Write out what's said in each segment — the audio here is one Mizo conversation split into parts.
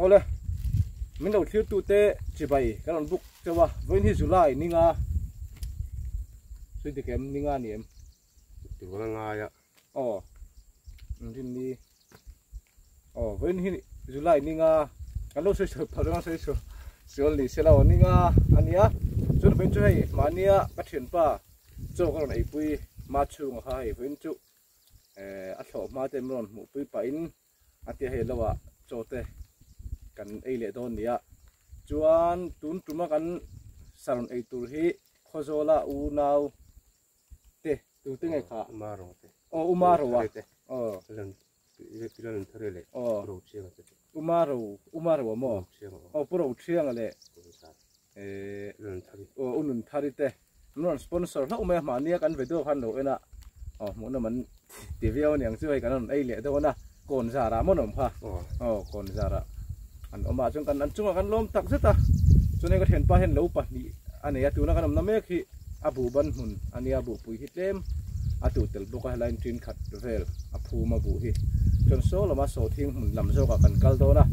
Awle, min lo thlir tute chibai kan rawn buk chauh a, vawiin hi July ninga sawi dik em ninga ni em? Tuna ngaia. Aw, rinni aw vawiin hi July ninga kan lo sawi sawi phal reng a sawi sawi sual ni se la aw ninga a nia chuan vawiin chu hei mahnia ka thianpa chaw ka rawn eipui hma chhunga kha hei vawiin chu eh a thlawh hma te min rawn hmuhpui pahin a tia hei lo ah chaw te kan ei leh dawn nia chuan tun tuma kan sa rawn ei tur hi Khawzawla unau te tu te nge kha Umaro te aw Umaro a aw aw Umaro Umaro a maw aw Pu Rothianga leh eh aw U Nunthari te an rawn sponsor hlauh mai a mahnia kan video khan lo en a aw hmuhnawm an ti viau aniang chu hei kan rawn ei leh dawn a kawn zarah maw an awm kha aw kawn zarah an awm a chuan kan an chungah kan lawm tak zet a chuan hei ka thianpa hian lo pahnih a nei a tuna kan awmna mek hi a buh ban hmun a nia buhpui hi tlem a tuh tel bawk a helai in tin khat vel a phum a buh hi chuan saw lama sawhthing hmun lam zawkah kan kal dawn a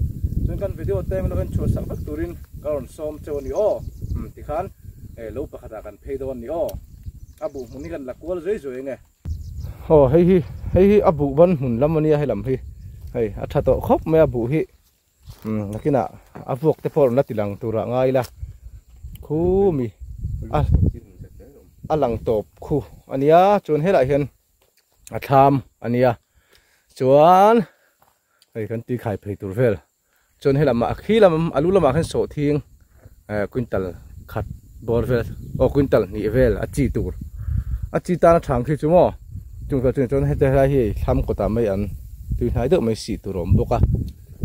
chuan kan video te min lo en chhuah sak vek turin ka rawn sawm cheu a ni aw umm tikhan eh lo pakhatah kan phei dawn a ni aw a buh hmun hi kan la kual zui zui ang e. Aw hei hi hei hi a buh ban hmun lam a nia helam hi hei a tha tawh khawp mai a buh hi umm nakinah a vuak te pawh rawn la ti lang turah ngai ila khu mi a a lang tawp khu a nia chuan helaiah hian a thlam a nia chuan hei kan tui khai phei tur vel. Chuan he lamah a khi lam a lu lamah khan sawhthing eh quintal khat bawr vel aw quintal hnih vel a chi tur a chi tana thang khi chu maw chung chuan chuan heti helai hi thlam kawtah mai an tui hnai deuh mai sih tur a awm bawk a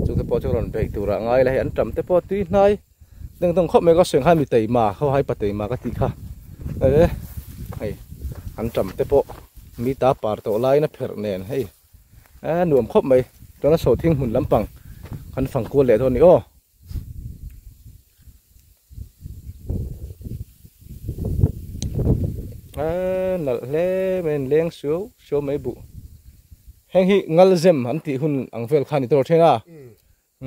chung te pawh chu rawn beih turah ngai la hei an tam te pawh tui hnai deng dawng khawp mai ka sawi ang khan mi taima khaw hai pa taima ka tih kha eh hei an tam te pawh mi ta par tawh laiin a pherh nen hei. A nuam khawp mai chuan a sawhthing hmun lampang kan fang kual leh dawn a ni aw. A nalh hle mai an leng suau suau mai buh heng hi ngalzem an tih hun ang vel kha a ni tawh thin a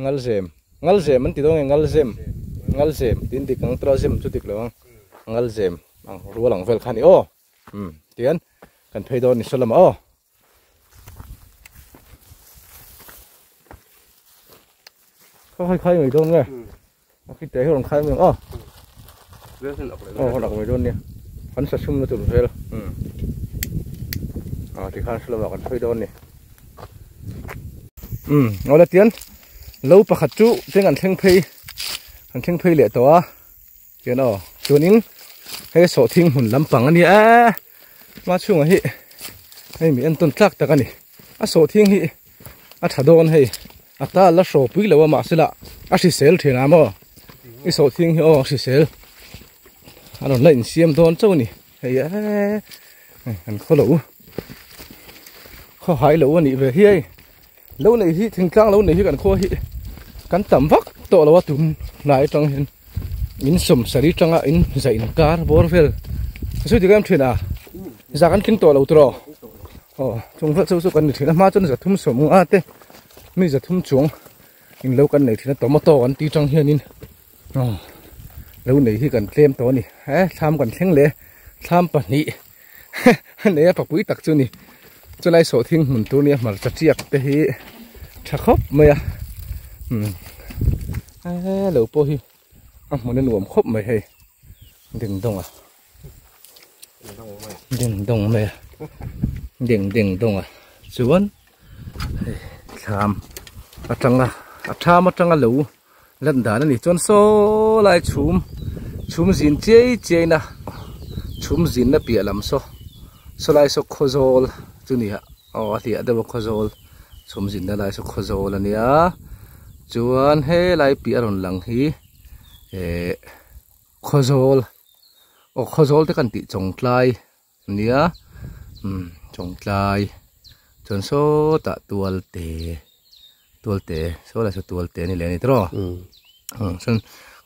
ngalzem ngalzem an ti dawn nge ngalzem ngalzem tin dik ang tura zem chu dik lo ang ngalzem ang rual ang vel kha a ni aw umm tihian kan phei dawn a ni saw lamah aw. Khaw khai mai dawn nge a khi te hi rawn khai mai ang aw aw rawn ak mai dawn nia kan sa sum na tur vel a tikhan hre lovah kan phei dawn ni um awle tian lo pakhat chu teng an thleng phei an thleng phei leh tawh a Tian aw, chuanin hei sawhthing hmun lampang a nia e, hma chhungah hi hei mi entawn tlak tak a ni, a sawhthing hi a tha dawn hei, a ta la hraw pui lo a mahse lah a hrisel thin a maw, i sawhthing hi aw a hrisel a rawn la insiam dawn chauh a ni, hei e an khaw lo khaw hai lo a nih ve hi hei. Lo nei hi thingtlang lo nei hi kan khua hi kan tam vak tawh lo a tun hnai atang hian in sawm sarih tanga in zah in kar bawr vel sawi dik em thin a za kan tling tawh lo tur aw aw chung vel chu chu kan ni thin a hma chuan za thum sawm nga te mi za thum chuang in lo kan nei thin a tomato an tih tang hianin aw lo nei hi kan tlem tawh a ni he thlam kan thleng leh thlam pahnih. Nei a papui tak chu ni. Chulai sawhthing hmun tur nia hmarcha tiak te hi tha khawp mai a. Um lo pawh hi a hmun a nuam khawp mai hei. Ding dawng a. Ding dawng mai a. Ding ding dawng a. Chuan hei thlam atanga a tham atanga lo Lan dan a ni chuan saw lai chhum chhum zin chiai chiai na chhum zin na piah lam saw saw lai saw khawzawl chu ni a aw a hliah deuh a khawzawl chhum zin na lai saw khawzawl a nia chuan helai piah a rawn lang hi eh khawzawl aw khawzawl te kan tih chawngtlai Nia umm chawngtlai chuan sawtah tualte tualte saw lai saw tualte a ni leh a ni tawh umm chuan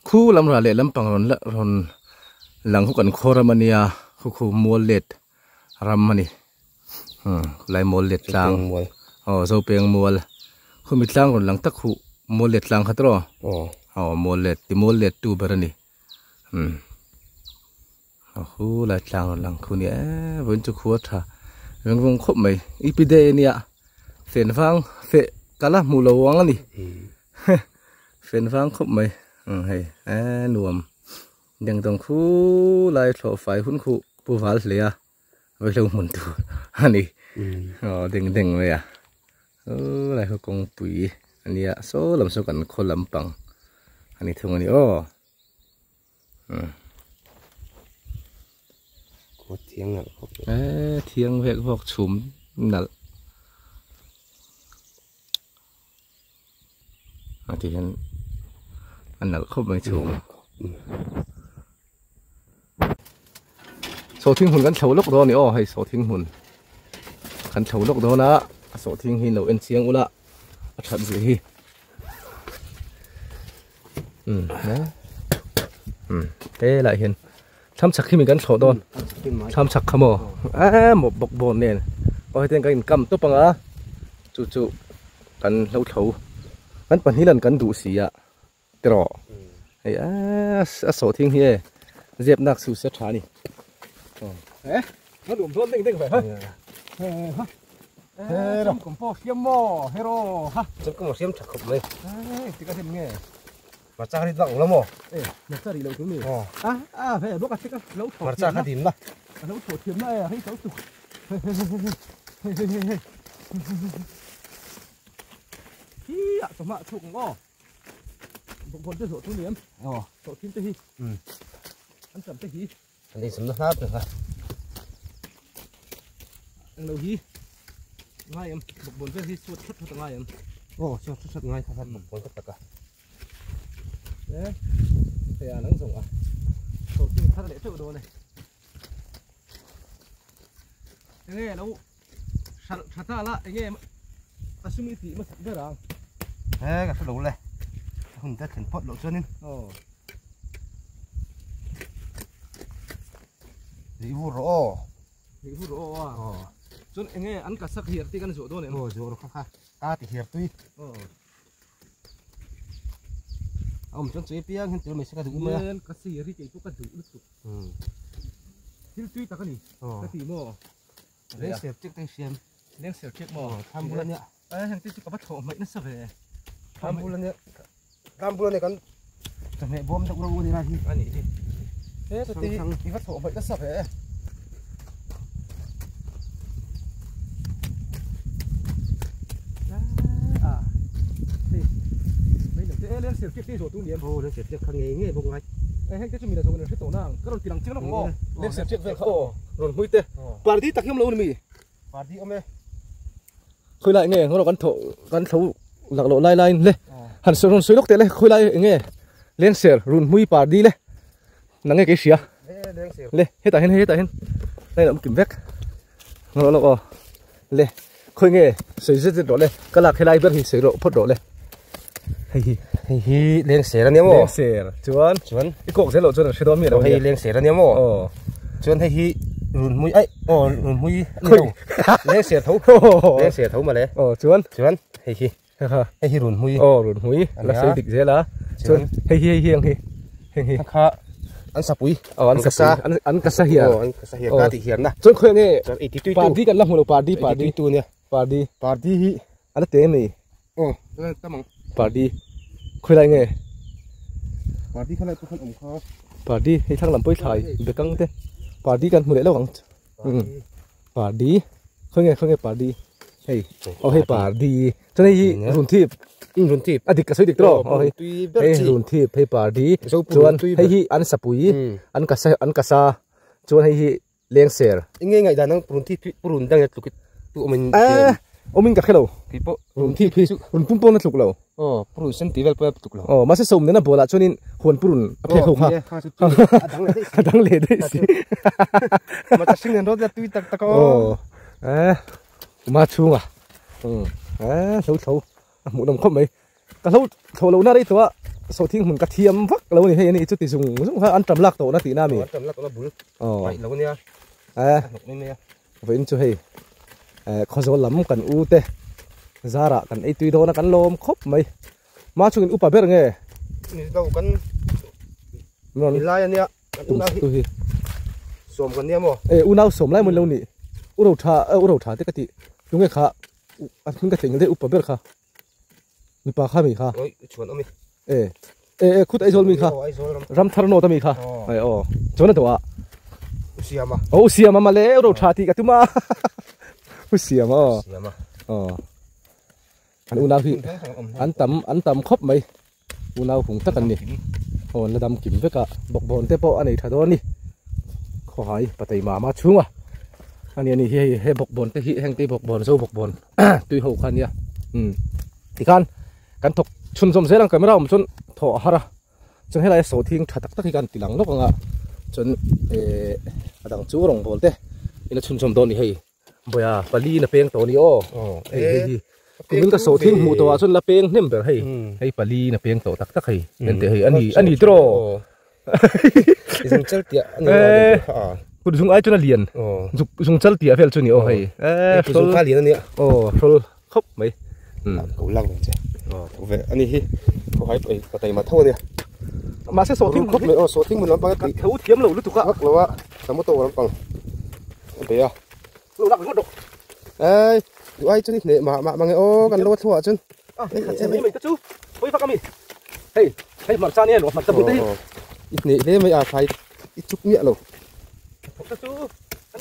khu lam rah leh lampang rawn la rawn lang khu kan khaw ram a nia khu khu mual let ram a ni umm khulai mual let tlang aw zopeng mual khumi tlang rawn lang tak huh. Muallet tlang kha tawh aw Muallet ti Muallet tu ber a ni umm a hu lai tlang rawn lang khu nia eee vawiin chu khua tha veng vawng khawp mai ipi day a nia fen vang feh ka la hmu lo ang a ni fen vang khawp mai umm hei eee nuam dengdawng khu lai thlawh fai hun khu pu val hle a. Vaihlo hmun tur a ni aw deng deng mai a aw lai khaw kawngpui a nia saw lam saw kan khaw lampang a ni thung a ni aw umm khaw thiang nalh khawp eh thiang vek vawk chhum nalh a ti hian a nalh khawp mai chhum sawhthing hmun kan thlo lawk dawn a ni aw hei sawhthing hmun kan thlo lawk dawn a a sawhthing hi lo en chiang ula a that zia hi um um helaiah hian thlam chhak hi mi kan thlawh dawn thlam chhak kha maw eee mawp bawk bawn nen aw hetiang kan inkam tawp ang a chu chu kan hlo thlo kan pahnih lan kan duh si a tiraw hei eee a sawhthing hi e zep nak suh se tha a ni e a duh dawn deng deng ve ha ha hero kum pawh hriam maw hero ha kum hriam tha khawp mai e tika hrim nge Hmarcha kha rit vak lo maw? E, hmarcha rih loh chu mi. Aw. A, a ve bawk a chek a, lo thaw Hmarcha kha dim la. A lo thaw thiam na e, a rei tho tuk. Hei hei hei hei hei hei hei hei. Hi ah chawhmah chhuk ang aw. Bawkbawn te zawh chu ni em? Aw. Thaw thim te hi. Um. An tam te hi. An ei sum na hlap reng a. Eng lo hi. Ngai em? Bawkbawn vel hi suat thlat thlat a ngai em? Aw, suat thlat thlat ngai kha khan bawkbawn ka tak a. Hei a nang zawng a sawrting thar leh teuh dawn e enge lo hralh tha ta la enge a sum i tih hmasak ber ang he ka hre lo le hun te thlen phawt loh chuanin aw rih vur rawh aw rih vur rawh aw a chuan enge an ka sak hiar tih kan zawh dawn em aw zawh rawh kha kha ka ti hiar tui aw A awm chuan chawi piang hian tel mai se ka duh mai a. Nen ka sir hi kei pawh ka duh lutuk. Thil tui tak a ni ka ti maw. Leng ser chiak te hi hriam. Leng ser chiak maw. Thlam bul a nia. A heng te chu ka va thlawh hmaih nasa ve. Thlam bul a nia. Thlam bul a nia kan chawhmeh bawm deuh ro a ni lai hi. A nih hi. He chu ti i va thlawh hmaih nasa ve. Party tak hi awm lo ni mi Party awm e Khawilai nge ngawrh kan thawh kan thlo lak loh lai laiin le han sawi rawn sawi lawk teh le khawilai nge lengser run hmui party le nang nge kei hria le hetah hian hetah hian line a awm kim vek ngawrh lawk aw le khawi nge sawi zet zet rawh le ka lak helai ber hi sawi rawh phawt rawh le hei hi hei hi lengser ania maw lengser chuan chuan i kawk zel loh chuan an hre dawn miah lo hei lengser ania maw aw chuan hei hi run hmui ai aw run hmui ani lo lengser tho lengser tho mawle aw chuan chuan hei hi hei hi run hmui aw run hmui la sawi dik zel a chuan hei hi hei hi ang hi heng hi kha an sapui aw an kasa an kasa hian aw an kasa hian ka tih hian na chuan khawi nge chuan ei ti tui tu pardi kan la hmu lo pardi pardi tu nia pardi pardi hi a la te mai aw chuan tam ang pardi khawi lai nge pardi kha lai pawh khan awm kha pardi hei thlang lam pawi thlai bekang te pardi kan hmu leh lo ang Pardi khawi nge khawi nge pardi hei aw hei pardi chuan hei hi run thip run thip a dik ka sawi dik tawh aw hei hei run thip hei pardi chuan hei hi an sapui an kasa an kasa chuan hei hi lengser enge ngaihdan ang run thip hi run dang tluk tu awmin eh awmin ka hrelo keipawh run thip hi run pum pawn a tluk lo aw purun sen tih vel pawh a tluk lo aw mahse sawm nena bawlah chuanin huan purun a phek ho kha a dang leh daih a dang leh daih si mata hring nen rawt ila tui tak tak aw eh uma chhunga eh hlo thlo a hmuh nawm khawp mai ka hlo thlo lo na rei tawh a sawhthing hmun ka thiam vak lo a ni hei a ni chuti zung zung kha an tam lak tawh na tih na a mi an tam lak tawh na bul aw paih lo ania eh a hnawk mai mai a Vawiin chu hei eh khawzawl lam kan u te zarah kan ei tui dawn a kan lawm khawp mai. Ma chungin upa ber nge ni lo kan non lai ania tum tu hi som kan nia mo e unau som lai mun lo ni uro tha uro tha te ka ti tunge kha a thung ka theng le upa ber kha mi pa kha mi kha oi chuan omi e e e khut aizol mi kha ram thar no ta mi kha ai o chona to a usiama o usiama ma le uro tha ti ka tuma usiama usiama o an unau hi an tam khop mai unau hung tak an ni o la dam kim veka bokbon te pawh a nei tha dawn ni khaw hai patei ma ma chhunga ani ani hi he bokbon te hi heng te bokbon zo bokbon tui ho kha nia tikhan kan thok chhun zawm zel ang camera awm chuan thaw a har a chuan helai saw thing tha tak tak hi kan ti lang lawk anga chuan eh a dang chu rawng bawl te ila chhun zawm dawn ni hei bawia pali na peng tawh a ni aw hei hei hi kumin ka saw thing hmuh tawh ah chuan la peng hnem ber hei hei pali na peng tawh tak tak hei ente hei ani ani tiraw zung chal tiah ani kut zung ai chuan a lian zung chal tiah vel chu ni aw hei kut zung kha lian ania aw hrawl khawp mai ko lak vang che aw ve ani hi khaw hai patei ma tho ania mahse saw thing khawp mai aw saw thing mun lampang kan tho thiam lo lutuk a vak lo a tomato lampang a bei a lo lak ringawt rawh ei duh ai chuan i hneh mah mah mange aw kan lo a thluah chuan a khat che mai mai te chu pawi vak ami hei hei hmarcha nia lo hmarcha bul te hi i hneh hle mai a thlai i chuk miah lo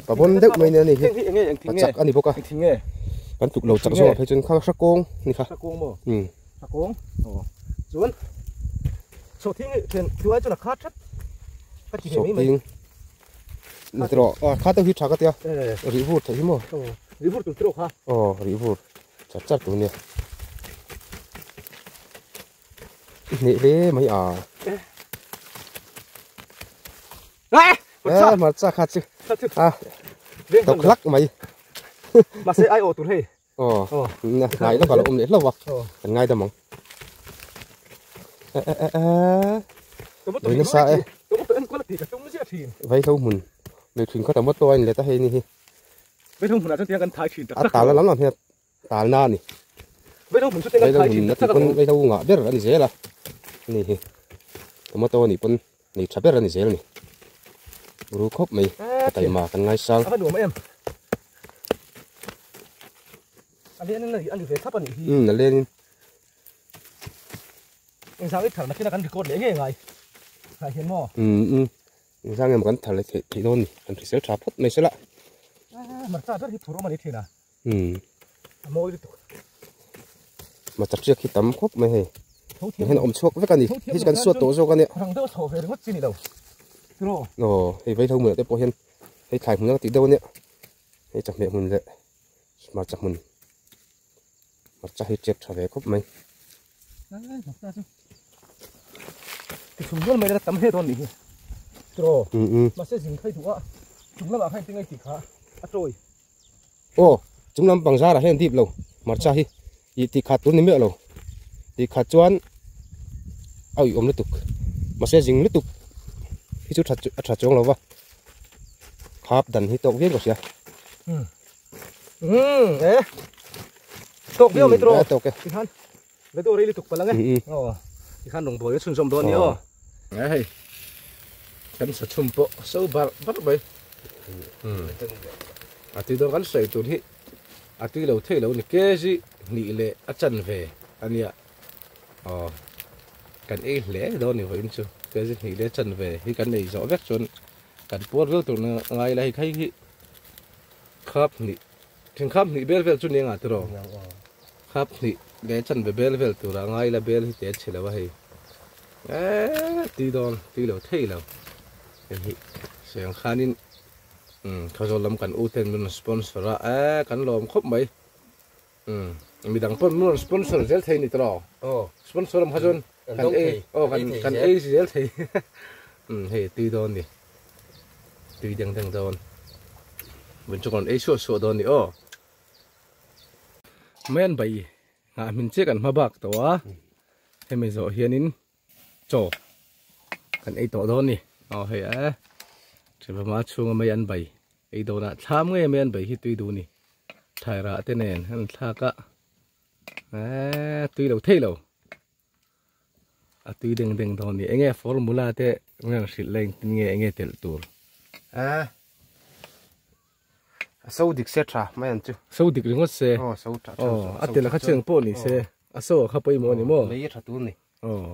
pa bon deuh mai nia ni hi heng hi enge eng thing nge chak ani bawk a eng thing nge kan tuk lo chak zawk ah phei chuan kha hra kawng ni kha hra kawng maw hra kawng aw chuan saw thing hi thian thu ai chuan a khat that ka ti ve mai mai ni tawh a kha te hi tha ka tia rih vur theih hi maw rih vur tur tawh kha aw rih vur chat chat tur nia i hneh hle mai a eh hmarcha kha chu a tawk hlak mai mahse ai aw tur hei aw hnai lawk a lo awm leh hlauh a kan ngai dam ang eh eh eh eh nasa e vaihlo hmun lui thin kha tomato a inlet a hei ni hi vaihlo hmunah chuan tiang kan thai thin tak tak a talna lam lam hian talna a ni vaihlo hmun chu tiang kan thai thin tak tak vaihlo ngah ber a ni zel a ni hi tomato a nih pawn nei tha ber a ni zel a ni ru khawp mai ka taima kan ngaisang a va nuam em a len in a ni ve thlap a nih hi a len in Engzang i thar nakin a kan record leh ngei ngai ngai hian maw? Umm engzang emaw kan thar leh theih theih dawn ni kan hrisel tha phawt mai sela. Hmarcha ber hi phur awm a ni thin a. Umm. A mawi lutuk. Hmarcha tiak hi tam khawp mai hei. Hian a awm chhuak vek a ni. Hei chu kan suat tawh zawk a nia. Rang deuh a chho ve ringawt chi ni lo. Tiraw? Aw hei vaihlo hmunah te pawh hian hei thlai hmun a tih deuh a nia. Hei chawhmeh hmun leh hmarcha hmun. Hmarcha hi tiak tha ve khawp mai. Hmarcha chu tichhum nual mai la tam hle dawn nih hi. Tiraw? Mahse zing khai duh a chung lamah khan engtin nge tih kha a tawi. Aw chung lam pang zarah hian dip lo hmarcha hi ih tih khat tur ni miah lo. Tih khat chuan a uih awm lutuk. Mahse zing lutuk hi chu a tha chuang lo va. Khap dan hi tawk viau ka hria. E tawk viau mai tawk tawk e tikhan vedo rei lutuk palh ang e aw tikhan rawng bawi a chhunzawm dawn a ni aw e hei kan sa chhum pawh so bar bar mai a tui dawn kan sawi tur hi a tui lo thei lo ni kg hnih leh a chan ve a nia aw kan ei hle dawn ni vawiin chu kg hnih leh a chan ve hi kan ei zawh vek chuan kan puar viau tur ngai la hei khai hi Khap hnih, thing khap hnih bel vel chu ni engah tiraw? Khap hnih leh chan ve bel vel turah ngai ila bel hi te chhe lo a hei. Eee tui dawn, tui lo thei lo. Hei hi seng khanin umm Khawzawl lam kan u ten min rawn sponsor a, eee kan lawm khawp mai. Umm midang pawh min rawn sponsor zel thei ni tiraw? Sponsor lam kha chuan kan ei aw kan kan ei zel thei. Umm hei tui dawn ni. Tui deng deng dawn. Vun chu kan ei suah suah dawn ni aw. Mai an bai nghah hmin chiah kan hma bak tawh a. Hemi zawh hianin chaw kan ei tawh dawn ni. Aw hei e. Thivama chhunga mai an bai ei dawnah thlam ngei mai an bai hi tui duh ni. Thairah te nen an thlak a. Eee tui lo thei lo. A tui deng deng dawn ni. Enge formula te ngang hrilh leng tin nge enge tel tur. A so dik se tha mai an chu. So dik ringot se. Oh so tha. Oh a tel kha cheng pawh ni se. A so kha pawimawh ni maw. Lei tha tur ni. Oh.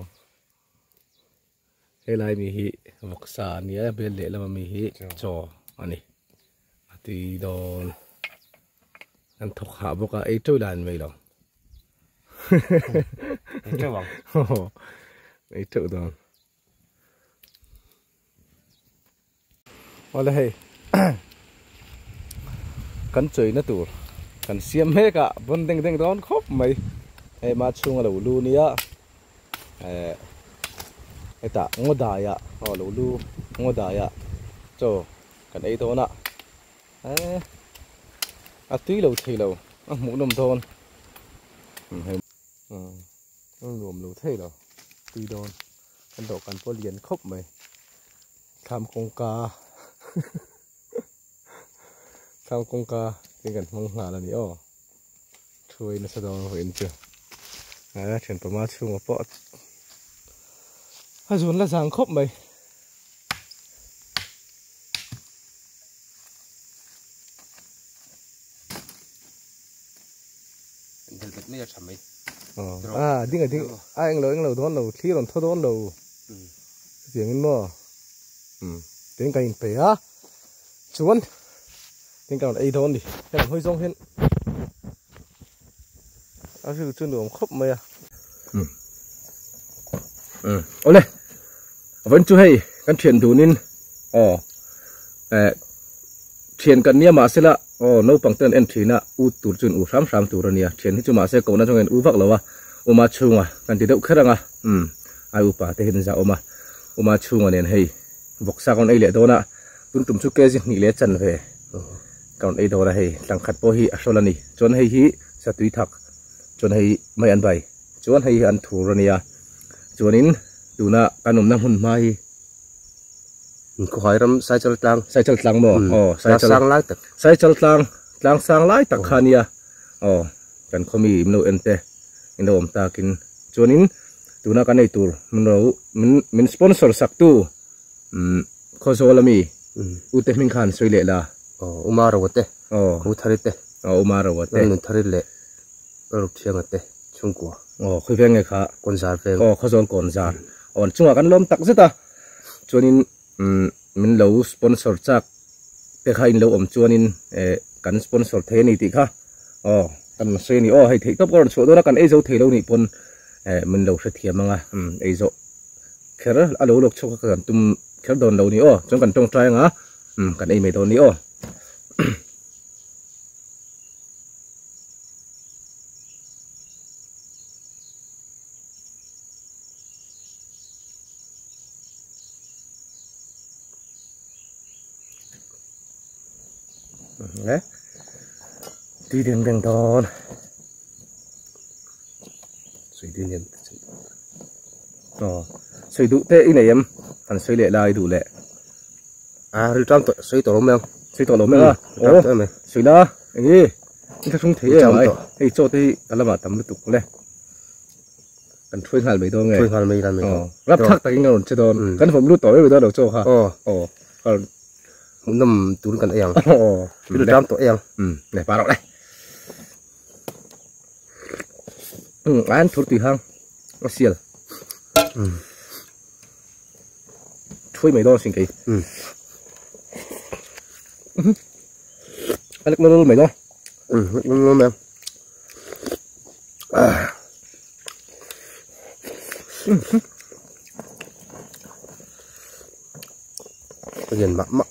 Helai mi hi vawksa ania bel leh lama mi hi chaw ani. A tui dawn. An thawk ha bawk a ei teuh lan mai lo. Ei teuh ang. Ei teuh dawn. Awle hei. Kan chawina tur kan siam mek a bon deng deng dawn khawp mai. Hei ma chhunga lo lu nia. Hetah ngaw daiah aw lo lu ngaw daiah chaw kan ei dawn a. A tui lo thei lo a hmuh nawm dawn. Hei a nuam lo thei lo tui dawn. Kan dawhkan pawh lian khawp mai. Thlam kawngka thlam kawngka tin kan hmang nghal a ni aw. Thuai nasa dawn vawiin chu. A thian pama chhunga pawh a zun la zang khawp mai. Del bet mai a tha mai. A ding a ding a eng lo dawn lo thlir an thaw dawn lo. Chiangin maw. Tin kan in pe a. Chuan tin kan ei dawn ni. Helam hawi zawng hian a ri chu nuam khawp mai a. Awle. Vawiin chu hei kan thian dunin aw thian kan nia mahsela aw naupang te an en thin a u tur chu in u hram hram tur ania thian hi chu mahse kohna chuan in u vak lo a uma chhunga kan ti deuh kher anga ai upa te hian za awm a uma chhunga nen hei vawksa ka rawn ei leh dawn a tun tum chu kg hnih leh chan ve ka rawn ei dawn a hei tlangkhat pawh hi a hrawl a ni chuan hei hi satui thak chuan hei mai an bai chuan hei hi an thur ania chuanin tuna kan awmna hmun hma hi Khawhai ram Saichal tlang. Saichal tlang maw? Aw Saichal sang lai tak. Saichal tlang tlang sang lai tak kha ania. Aw kan khawmi in lo en te in lo awm takin chuanin tuna kan ei tur min lo min min sponsor sak tu Khawzawl ami u te hming khan sawi leh la. Aw Uma Roa te. Aw Hu Thari te. Aw Uma Roa te. Nun Thari leh Ruk Thianga te chhungkua. Aw khawi veng nge kha? Kawnzar veng. Aw Khawzawl Kawnzar. Aw an chungah kan lawm tak zet a. Chuanin min lo sponsor chak te kha in lo awm chuanin kan sponsor thei a ni tih kha aw kan rawn sawi a ni. Aw hei theih tawp ka rawn chhuah dawn a kan ei zo thei lo nih pawn min lo hrethiam ang a ei zawh kher a lo lawk chhuak kha kan tum kher dawn lo ni aw. Chuan kan tawngtai ang a kan ei mai dawn ni aw. Le tui deng deng dawn sui dun hian aw sui duh te i nei em han sui leh lai duh leh a ril tang tawh sui tawh lo mai ang sui tawh lo mai a aw sui la eng i thlahrung thei em ai hei chaw te hi ka lamah tam lutuk le kan thuai nghal mai dawn nge thuai nghal mai lan mai dawn rap thak takin kan rawn che dawn kan vawm lut tawh mai dawn lo chaw kha aw aw hmuhnawm tur kan ei ang aw ril tang tawh ei ang le pa rawh le an thur tui hang a sial thuai mai dawn sin kei a lek lol mai dawn lol lol mai Cái nhìn mặn mặn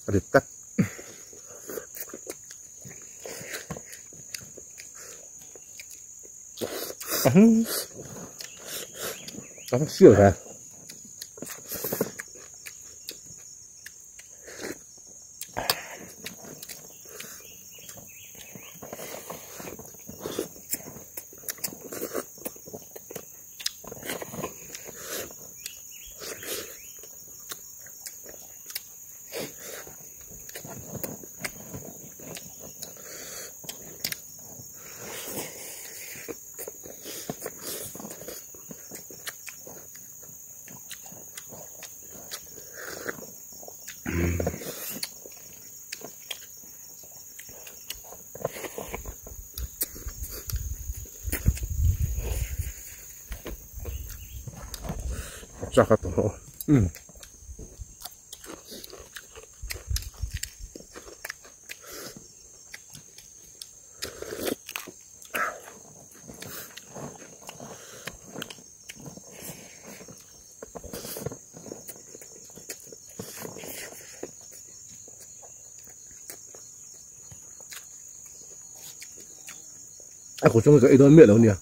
rịt tắt. Nó siêu ra. Marcha kha tawh aw. A kawr chung hi ka ei dawn miah lo nia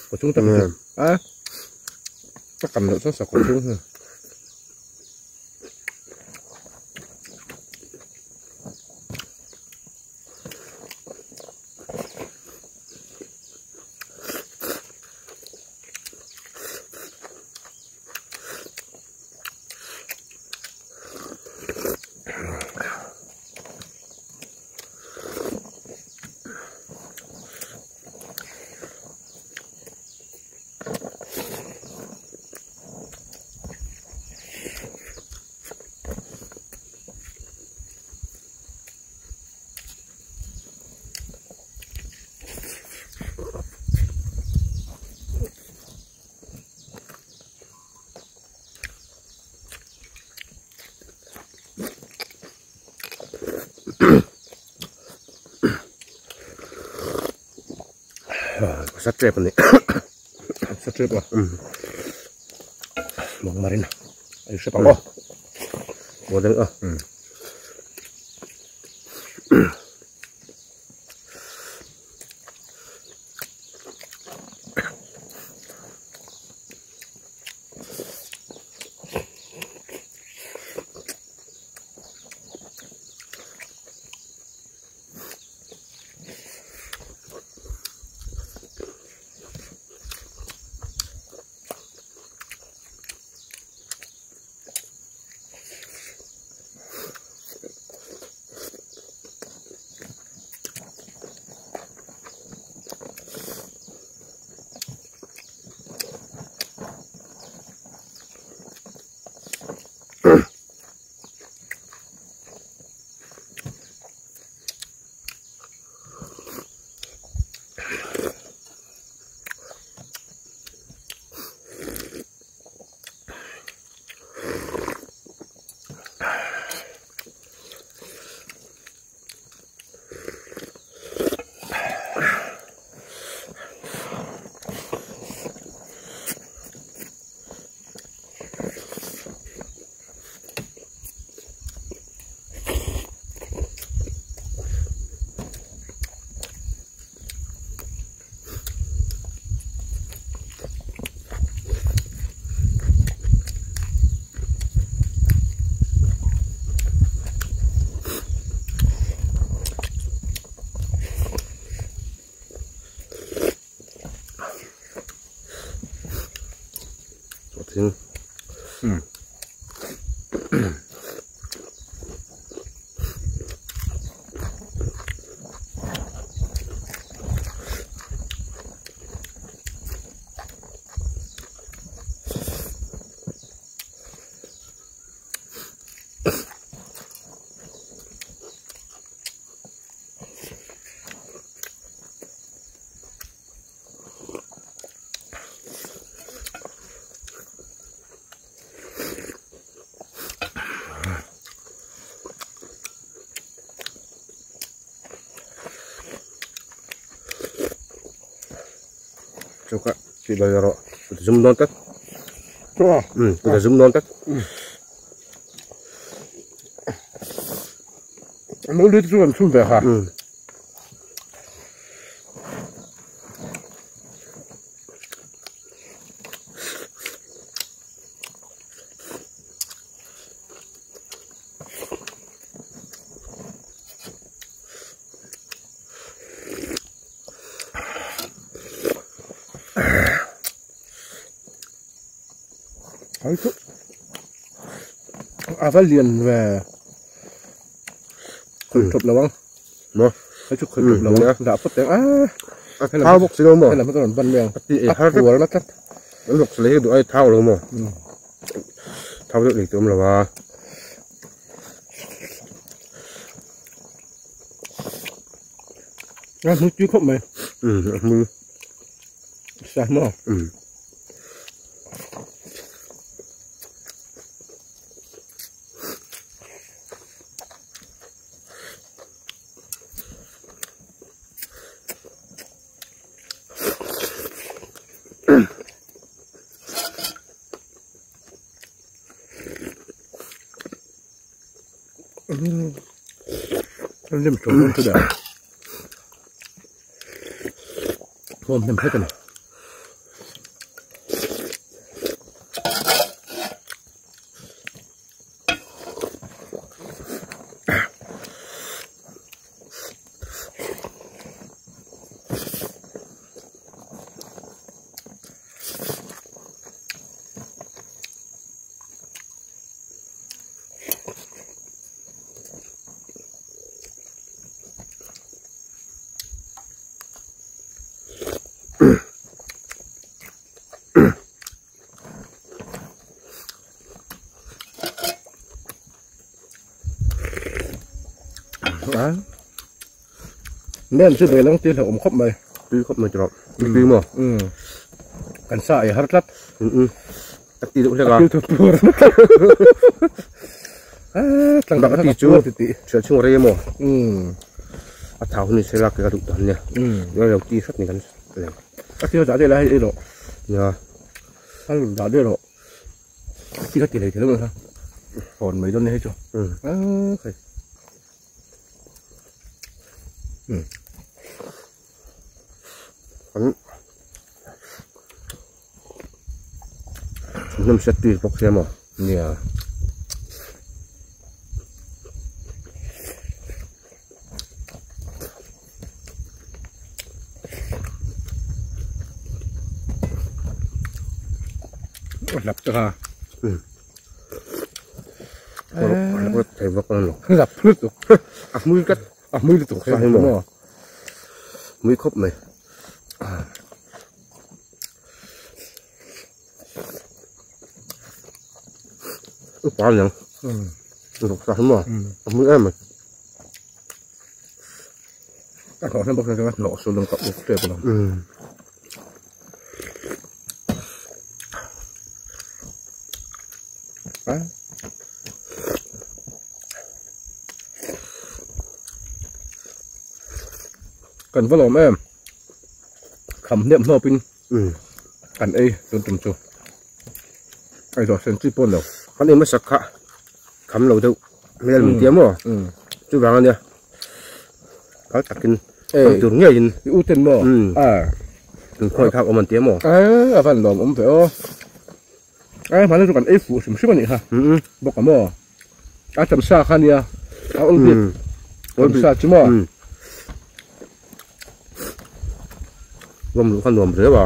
kawr chung tak hi chu a ka kam loh chuan sakawr chung hi. Sa trep ani. Sa trep a. Mong marin. Ai hre pang aw. Model a. Choka ti lo ro zoom non tat. Ku zoom non tat. Mo lut chu an chhum ve ha. Ai chu a va lian ve khoi thop lawang mo ai chu khoi thop lawang da phot teng a thau bok silo mo hela ma ban meng ti e har puar na tlat lok le du ai thau lo mo thau được lịch tôm là ba nó chú không mày mưa sao mà Lim chu dawn chu dah. Hmuam hnem hret a ni. Nem chu ve lang ti hlauhawm khawp mai. Tui khawp mai tawh. Tui maw? Kan sa ei har tlat. A ti deuh hlek a. A ti thut tur. Tlang bak a ti chu thian chhung rei emaw. A thau hun se la ke ka duh tan nia. Lo lo ti hrat ni kan leng. A ti dah deuh la hei ei rawh. Nia. A dah deuh rawh. Ti ka ti hlei thei lo kha. Hawn mai dawn ni hei chu. Hei. Hnam set tui bawk sia maw? Nia. Lap te kha. Thei vak ang lo. Lap lutuk. A hmui tlat. A hmui lutuk hei maw. Hmui khawp mai. Upa niang. Ruk sa maw. A hmui em mai. A hnawh hnem bawk hian chuan hnawh sul ka uk tep alawm. Kan va lawm em kham hnem hnawp in kan ei tun tum chu ei zawh sen chi pawn lo. Kan ei hmasak kha kham lo deuh hmel min tia maw chuvang ania kal takin kan tur ngeiin i u ten maw tun khawi khak awm an tia maw a van lawm awm ve aw a hmana chu kan ei fuh hrim hrim anih kha bawk a maw a chamsa kha ania a awl bik chamsa chu maw lawm luh kha nuam riau a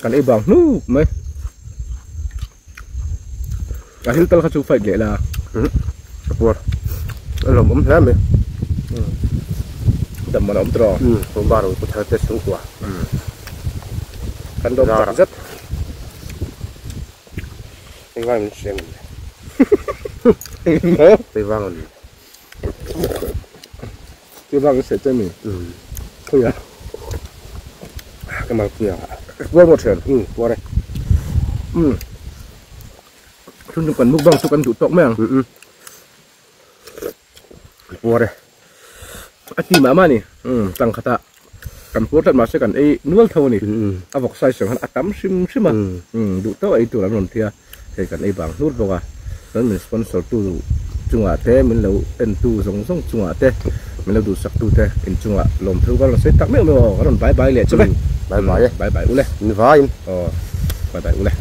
Kan ei bang hnuk mai. A hil tal kha chu fight leh la. Ka puar. A lawm awm hle mai. Dam man a awm tawh. Ka bar ru thar te chhungkua. Kan lawm tak zet. Engvang min hria ngem le. Engvang an. Ti vang se che mi. Khuia. Ka mal khuia. Puar maw thian? Puar e. Chun chu kan mukbang chu kan duh tawk mai ang. Puar e. A ti mah mah ni. Tlang khatah kan puar tlat mahse kan ei nual tho a ni. A vawk size ang khan a tam hrim hrim a. Duh tawk a ei tur an rawn tia. Hei kan ei bang hnur bawk a. Chuan min sponsor tu chungah te min lo en tu zawng zawng chungah te min lo duhsak tu te in chungah lawmthu ka rawn sawi tak meuh meuh aw ka rawn bye bye leh chu ve. Bye bye e. Bye bye ule. In vaiin. Aw bye bye ule.